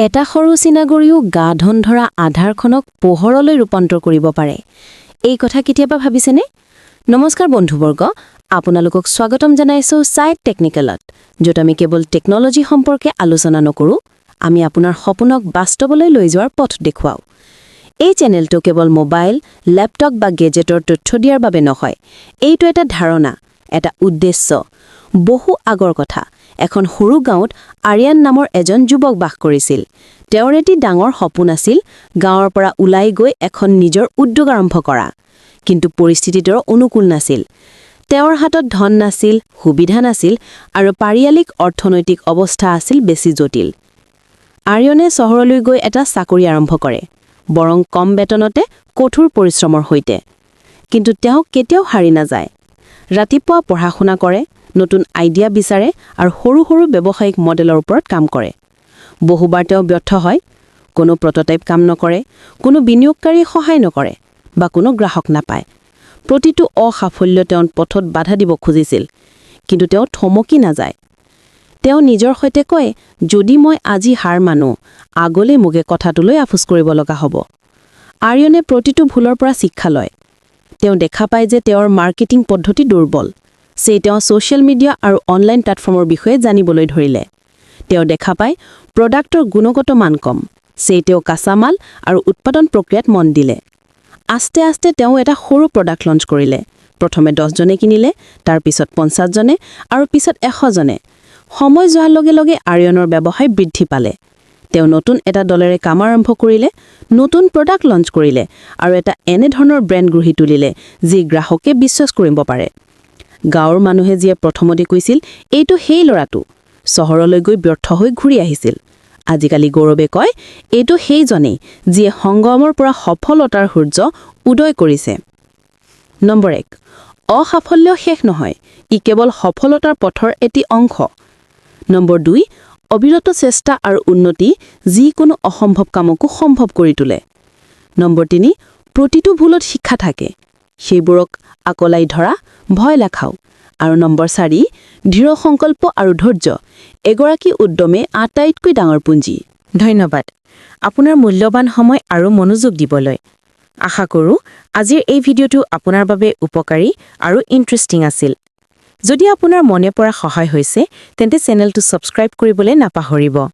এটা সৰু চিনাগৰিও গা ধন ধৰা আন্ধাৰখনক পোহৰলৈ ৰূপান্তৰ কৰিব পাৰে, এই কথা কেতিয়াবা ভাবিছেনে? নমস্কাৰ বন্ধুবৰ্গ, আপোনালোকক স্বাগতম জনাইছোঁ ছাইট টেকনিকেলত, য'ত আমি কেৱল টেকন'লজি সম্পৰ্কে আলোচনা নকৰোঁ, আমি আপোনাৰ সপোনক বাস্তৱলৈ লৈ যোৱাৰ পথ দেখুৱাওঁ। এই চেনেলটো কেৱল মোবাইল, লেপটপ বা গেজেটৰ তথ্য দিয়াৰ বাবে নহয়। এইটো এটা ধাৰণা, এটা উদ্দেশ্য। বহু আগৰ কথা। এখন সৰু গাঁৱত আৰিয়ান নামৰ এজন যুৱক বাস কৰিছিল। তেওঁৰ এটি ডাঙৰ সপোন আছিল, গাঁৱৰ পৰা ওলাই গৈ এখন নিজৰ উদ্যোগ আৰম্ভ কৰা। কিন্তু পৰিস্থিতি তেওঁৰ অনুকূল নাছিল। তেওঁৰ হাতত ধন নাছিল, সুবিধা নাছিল আৰু পাৰিয়ালিক অৰ্থনৈতিক অৱস্থা আছিল বেছি জটিল। আৰিয়নে চহৰলৈ গৈ এটা চাকৰি আৰম্ভ কৰে, বৰং কম বেতনতে কঠোৰ পৰিশ্ৰমৰ সৈতে। কিন্তু তেওঁ কেতিয়াও হাৰি নাযায়। ৰাতিপুৱা পঢ়া শুনা কৰে, নতুন আইডিয়া বিচাৰে আৰু সৰু সৰু ব্যৱসায়িক মডেলৰ ওপৰত কাম কৰে। বহুবাৰ তেওঁ ব্যৰ্থ হয়। কোনো প্ৰট'টাইপ কাম নকৰে, কোনো বিনিয়োগকাৰীয়ে সহায় নকৰে বা কোনো গ্ৰাহক নাপায়। প্ৰতিটো অসাফল্য তেওঁৰ পথত বাধা দিব খুজিছিল, কিন্তু তেওঁ থমকি নাযায়। তেওঁ নিজৰ সৈতে কয়, "যদি মই আজি হাৰ মানো, আগলৈ মোকে কথাটোলৈ আফোচ কৰিব লগা হ'ব।" আৰিয়নে প্ৰতিটো ভুলৰ পৰা শিক্ষা লয়। তেওঁ দেখা পায় যে তেওঁৰ মাৰ্কেটিং পদ্ধতি দুৰ্বল। সেই তেওঁ ছ'চিয়েল মিডিয়া আৰু অনলাইন প্লেটফৰ্মৰ বিষয়ে জানিবলৈ ধৰিলে। তেওঁ দেখা পায় প্ৰডাক্টৰ গুণগত মান কম। সেই তেওঁ কাঁচামাল আৰু উৎপাদন প্ৰক্ৰিয়াত মন দিলে। আস্তে আস্তে তেওঁ এটা সৰু প্ৰডাক্ট লঞ্চ কৰিলে। প্ৰথমে 10জনে কিনিলে, তাৰ পিছত 50জনে আৰু পিছত 100জনে। সময় যোৱাৰ লগে লগে আৰিয়নৰ ব্যৱসায় বৃদ্ধি পালে। তেওঁ নতুন এটা দলেৰে কাম আৰম্ভ কৰিলে, নতুন প্ৰডাক্ট লঞ্চ কৰিলে আৰু এটা এনেধৰণৰ ব্ৰেণ্ড গঢ়ি তুলিলে যি গ্ৰাহকে বিশ্বাস কৰিব পাৰে। গাঁৱৰ মানুহে যিয়ে প্ৰথমতে কৈছিল, "এইটো সেই ল'ৰাটো চহৰলৈ গৈ ব্যৰ্থ হৈ ঘূৰি আহিছিল", আজিকালি গৌৰৱে কয়, "এইটো সেইজনেই যিয়ে সংগ্ৰামৰ পৰা সফলতাৰ সূৰ্য উদয় কৰিছে।" নম্বৰ 1, অসাফল্য শেষ নহয়, ই কেৱল সফলতাৰ পথৰ এটি অংশ। নম্বৰ 2, অবিৰত চেষ্টা আৰু উন্নতি যিকোনো অসম্ভৱ কামকো সম্ভৱ কৰি তোলে। নম্বৰ 3, প্ৰতিটো ভুলত শিক্ষা থাকে, সেইবোৰক আকলাই ধৰা, ভয় নাখাওঁ। আৰু নম্বৰ 4, দৃঢ় সংকল্প আৰু ধৈৰ্য এগৰাকী উদ্যমীৰ আটাইতকৈ ডাঙৰ পুঁজি। ধন্যবাদ আপোনাৰ মূল্যৱান সময় আৰু মনোযোগ দিবলৈ। আশা কৰোঁ আজিৰ এই ভিডিঅ'টো আপোনাৰ বাবে উপকাৰী আৰু ইণ্টাৰেষ্টিং আছিল। যদি আপোনাৰ মনে পৰা সহায় হৈছে, তেন্তে চেনেলটো ছাবস্ক্ৰাইব কৰিবলৈ নাপাহৰিব।